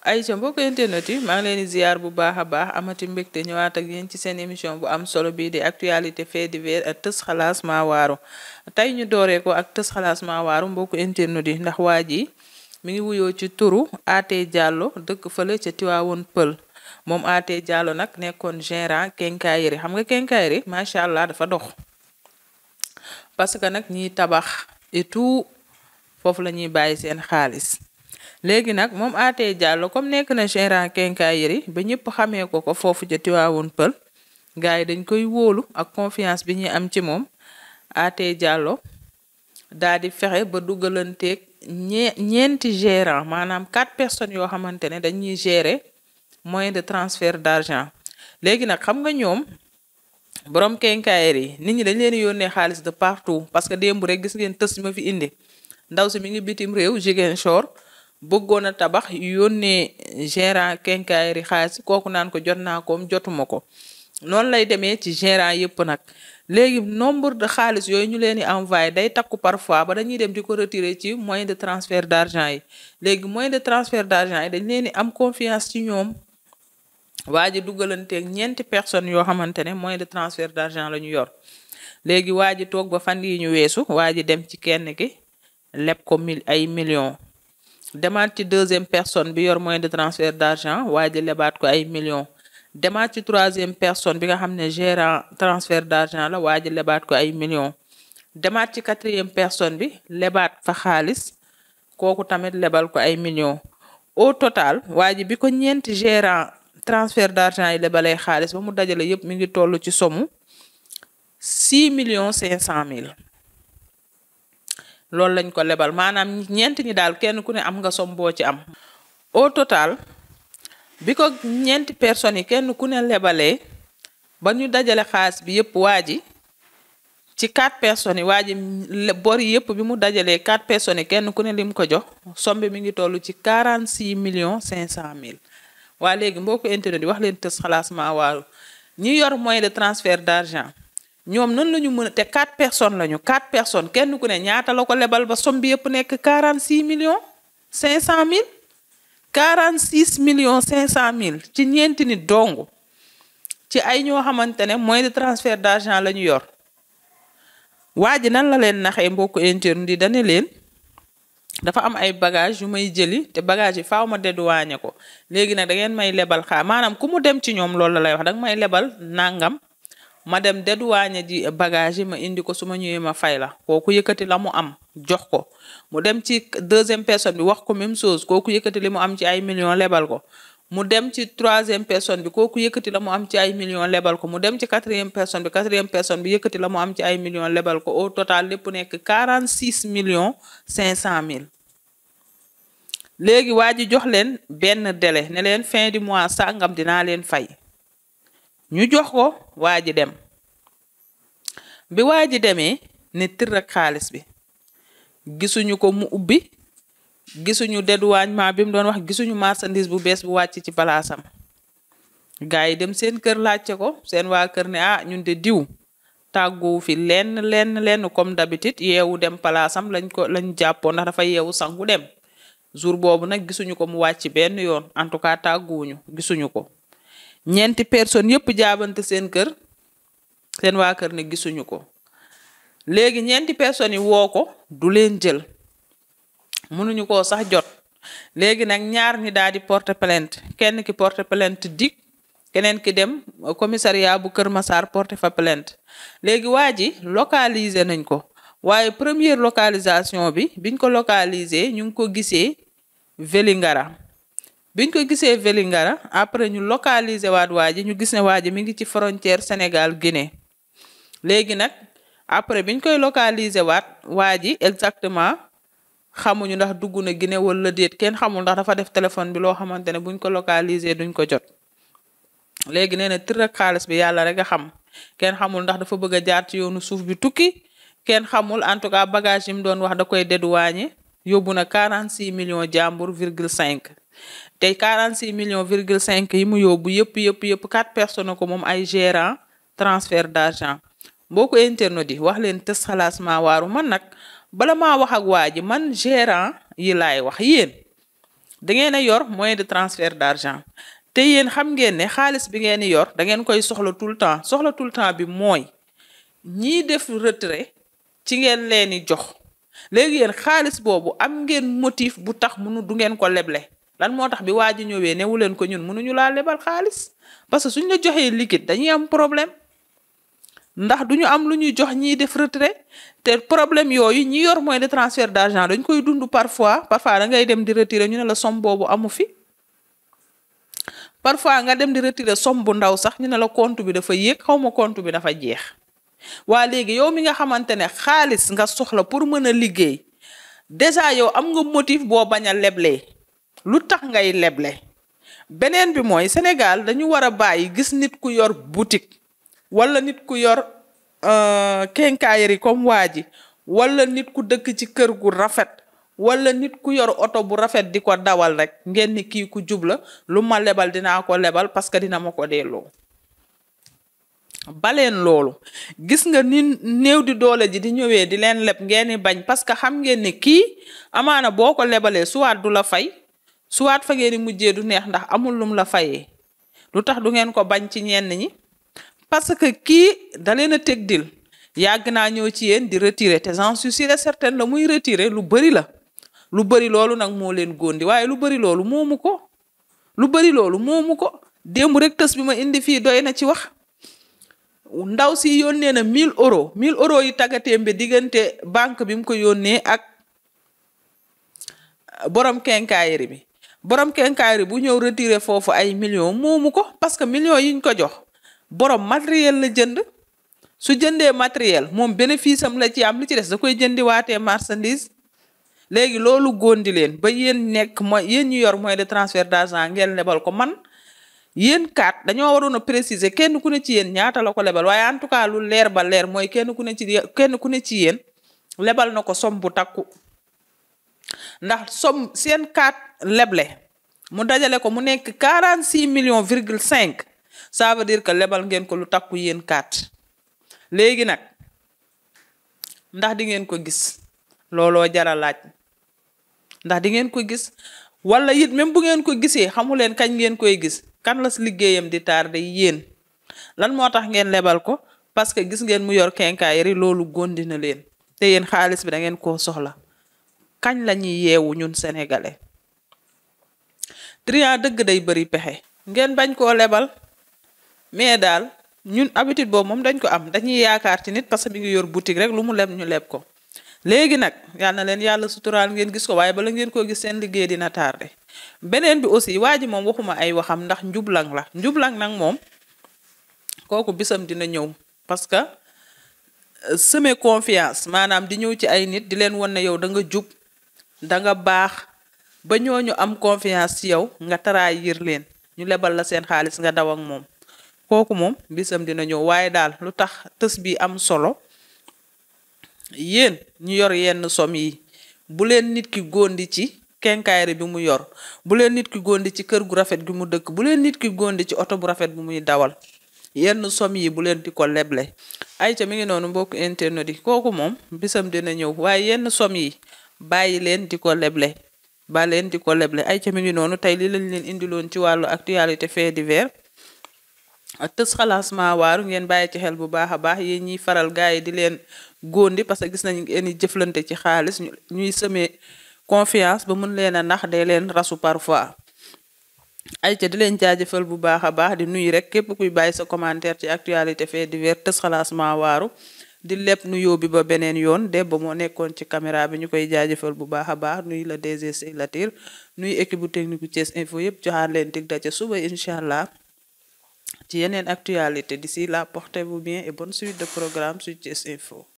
Aïcha mbokk internet yi maa ngi leen di ziar bu baax a baax amati mbégte ñëwaat ak yéen ci seen émission bu am solo bii di actualité fait divers ak tës xalaas maa waaru tey ñu dooree ko ak tës xalaas maa waaru mbokk internet yi ndax waa ji mi ngi wuyoo ci turu Até Diallo dëkk fële ca Tivaouane Peulh moom Até Diallo nag nekkoon gérant quincaillerie xam nga quincaillerie macha allah dafa dox parce que nag ñiy tabax et tout foofu la ñuy bàyyi seen xaalis. léegi nag moom Até Diallo comme nekk na gérant quincaillerie ba ñëpp xamee ko foofu ca Tivaouane Peulh gars yi dañ koy wóolu ak confiance bi ñuy am ci moom Até Diallo daal di fexe ba dugalanteeg ñeenti gérant maanaam 4 personnes yoo xamante ne dañuy gérer moyen de transfert d'argent léegi nag xam nga ñoom borom quincaillerie yi nit ñi dañ leen yónnee xaalis de partout parce que démb rek gis ngeen tës ma fi indi ndaw si mi ngi bitim réew Ziguinchor bëggoon a tabax yónnee gérant quincaillerie xaalis kooku naan ko jot naa koom jotuma ko noonu lay demee ci gérant yépp nag léegi nombre de xaalis yooyu ñu leen di envoyé day takku parfois ba dañuy dem di ko retirer ci moyen de transfert d'argent yi léegi moyen de transfert d'argent yi dañ leen di am confiance ci ñoom waa ji dugalanteeg ñeenti personnes yoo xamante ne moyen de transfert d'argent la ñu yor léegi waa ji toog ba fan yi ñu weesu waa ji dem ci kenn ki leb ko ay millions demaat ci deuxième personne bi yor moyen de transfert d'argent waa ji lebaat ko ay millions demaat ci troisième personne bi nga xam ne gérant transfert d'argent la waa ji lebaat ko ay millions demaat ci quatrième personne bi lebaat fa xaalis kooku tamit lebal ko ay millions au total waa ji bi ko ñeenti gérant transfert d'argent yi lebalee xaalis ba mu dajale yépp mi ngi toll ci somme 6,5 millions loolu lañ ko lebal maanaam ñeent ñi daal kenn ku ne am nga som boo ci am au total bi ko ñeenti personnes yi kenn ku ne lebalee ba ñu dajale xaalis bi yépp waa ji ci 4 personnes yi waa ji bor yépp bi mu dajalee 4 personnes yi kenn ku ne lim ko jox somme bi mi ngi toll ci 46,5 millions waa léegi mbokku internet yi wax leen tës xalaas maa waaru ñi yor moyen de transfert d'argent ñoom noonu la ñu mën a te 4 personnes lañu 4 personnes kenn ku ne ñaata la ko lebal ba somme bi yëpp nekk 46,5 millions 46,5 millions ci ñeenti nit dong ci ay ñoo xamante ne moyen de transfert d'argent la ñu yor waa ji nan la leen naxee mbokku internet yi dane leen dafa am ay bagage yu may jëli te bagage yi faaw ma dédouaner ko léegi nag da ngeen may lebal maanaam ku mu dem ci ñoom loolu la lay wax danga may lebal nangam ma dem dédouaner ji bagage yi ma indi ko su ma ñëwee ma fay la kooku yëkkati la mu am jox ko mu dem ci deuxième personne bi wax ko même chose kooku yëkkati li mu am ci ay millions lebal ko mu dem ci troisième personne bi kooku yëkkati la mu am ci ay millions lebal ko mu dem ci quatrième personne bi yëkkati la mu am ci ay millions lebal ko au total lépp nekk 46,5 millions léegi waa ji jox leen benn délai ne leen fin du mois sàngam dinaa leen fay ñu jox ko waa ji dem bi waa ji demee ne tër ak xaalis bi gisuñu ko mu ubbi gisuñu dédouanement bi mu doon wax gisuñu marchandise bu bees bu wàcc ci palaasam gars yi dem seen kër laajte ko seen waa kër ne ñun de diw tàgguwu fi lenn comme d'habitude yeewu dem palaasam lañ jàppoon ndax dafa yeewu sangu dem jour boobu nag gisuñu ko mu wàcc benn yoon en tout cas tàgguwuñu gisuñu ko ñeenti personnes yépp jaabante seen kër seen waa kër ne gisuñu ko léegi ñeenti personnes yi woo ko du leen jël mënuñu koo sax jot léegi nag ñaar ñi daal di porter plainte kenn ki porter plainte dik keneen ki dem commissariat bu Kër Massar porter fa plainte léegi waa ji localiser nañ ko waaye première localisation bi biñ ko localiser ñu ngi ko gisee Vélingara biñ ko gisee Vélingara après ñu localiser waat waa ji ñu gis ne waa ji mi ngi ci frontière Sénégal Guinée léegi nag après biñ koy localiser waat waa ji exactement xamuñu ndax dugg na Guinée wala déet kenn xamul ndax dafa def téléphone bi loo xamante ne buñ ko localiser duñ ko jot léegi nee na tër ak xaalis bi yàlla rek a xam kenn xamul ndax dafa bëgg a jaar ci yoonu suuf bi tukki kenn xamul en tout cas bagage yi mu doon wax da koy dédouaner yóbbu na 46 millions jàmbur virgule 5 te 46 millions virgule 5 yi mu yóbbu yëpp 4 personnes ko moom ay gérant transfert d'argent mbokku internet yi wax leen tës xalaas maa waaru man nag bala maa wax ak waa ji man gérant yi laay wax yéen da ngeen a yor moyen de transfert d'argent te yéen xam ngeen ne xaalis bi ngeen di yor da ngeen koy soxla tout le temps soxla tout le temps bi mooy ñiy def retrait ci ngeen leen di jox léegi yéen xaalis boobu am ngeen motif bu tax du ngeen ko leble lan moo tax bi waa ji ñëwee newu leen ko ñun mënuñu laa lebal xaalis parce que suñ la joxee liquide dañuy am problème ndax duñu am lu ñuy jox ñiy def retrait te problème yooyu ñi yor moyen de transfert d'argent dañ koy dund parfois da ngay dem di retirer ñu ne la somme boobu amu fi parfois nga dem di retirer somme bu ndaw sax ñu ne la compte bi dafa yéeg xawma compte bi dafa jeex waa léegi yow mi nga xamante ne xaalis nga soxla pour mën a liggéey déjà yow am nga motif boo bañ a leblee lu tax ngay leble beneen bi mooy Sénégal dañu war a bàyyi gis nit ku yor boutique wala nit ku yor quincaillerie comme waa ji wala nit ku dëkk ci kër gu rafet wala nit ku yor oto bu rafet di ko dawal rek ngeen ni kii ku jubla lu ma lebal dinaa ko lebal parce que dina ma ko delloo baleen loolu gis nga ni néew di doole ji di ñëwee di leen leb ngeen ni bañ parce que xam ngeen ni kii amaana boo ko lebalee soit du la fay soit fa ngeen di mujjee du neex ndax amul lum la fayee lu tax du ngeen ko bañ ci ñenn ñi parce que kii da leen a teg dil yàgg naa ñëw ci yéen di retirer te j'en suis sûre et certaine la muy retirer lu bari la lu bari loolu nag moo leen góondi waaye lu bari loolu moomu ko démb rek tës bi ma indi fii doy na ci wax ndaw si yónnee na 1000 euros 1000 euros yi taggatémbe diggante banque bi mu ko yónnee ak borom quincaillerie bi borom quincaillerie bu ñëw retirer foofu ay millions moomu ko parce que millions yiñ ko jox borom matériel la jënd su jëndee matériel moom bénéfice am la ci am li ci des da koy jëndi waatee marchandise léegi loolu góondi leen ba yéen nekk mooy yéen ñu yor moyen de transfert d'argent ngeen lebal ko man yéen kat dañoo waroon a préciser kenn ku ne ci yéen ñaata la ko lebal waaye en tout cas lu leer ba leer mooy kenn ku ne ci yéen lebal na ko somme bu takku ndax somme seen kat leble mu dajale ko mu nekk 46 millions virgule 5 ça veut dire que lebal ngeen ko lu takku yéen kat léegi nag ndax di ngeen ko gis looloo jara laaj ndax di ngeen ko gis wala it même bu ngeen ko gisee xamu leen kañ ngeen koy gis kan la liggéeyam di tardé yéen lan moo tax ngeen lebal ko parce que gis ngeen mu yor quincaillerie loolu gondi na leen te yéen xaalis bi da ngeen koo soxla kañ la ñuy yeewu ñun sénégalais triant dëgg day bari pexe ngeen bañ koo lebal mais daal ñun habitude boobu moom dañ ko am dañuy yaakaar ci nit parce que mi ngi yor boutique rek lu mu leb ñu leb ko léegi nag yal na leen yàlla suturaal ngeen gis ko waaye bala ngeen koo gis seen liggéey dina tardé beneen bi aussi waa ji moom waxuma ay waxam ndax njublang la njublang nag moom kooku bisam dina ñëw parce que semer confiance maanaam di ñëw ci ay nit di leen won ne yow da nga jub da nga baax ba ñooñu am confiance ci yow nga trahir leen ñu lebal la seen xaalis nga daw ak moom kooku moom bisam dina ñëw waaye daal lu tax tës bi am solo yéen ñu yor yenn somme yi bu leen nit ki góondi ci quincaillerie bi mu yor bu leen nit ki góondi ci kër gu rafet gi mu dëkk bu leen nit ki góondi ci oto bu rafet bu muy dawal yenn somme yi bu leen di ko leble ay ca mi ngi noonu mbokk internet yi kooku moom bisam dina ñëw waaye yenn somme yi bàyyi leen di ko leble ba leen di ko leble ay ca mi ngi noonu tey li lañ leen indiloon ci wàllu actualité fait divers ak tës xalaas maa waaru ngeen bàyyi ci xel bu baax a baax yéen ñiy faral gars yi di leen góondi parce que gis nañu ngeen jëflante ci xaalis ñuy semer confiance ba mën leen a nax dee leen rasu parfois ay ca di leen jaajëfal bu baax a baax di nuyu rek képp kuy bàyyi sa commentaire ci actualité fait divers tës xalaas maa waaru di lépp nuyoo bi ba beneen yoon Debbo moo nekkoon ci caméra bi ñu koy jaajëfal bu baax a baax nuyu la DG Sey Latir nuyu équipe bu technique bu Thiès Info yëpp joxaat leen dig daje suba incha allah ci yeneen actualité d'ici là portez-vous bien et bonne suite de programme sur Thiès Info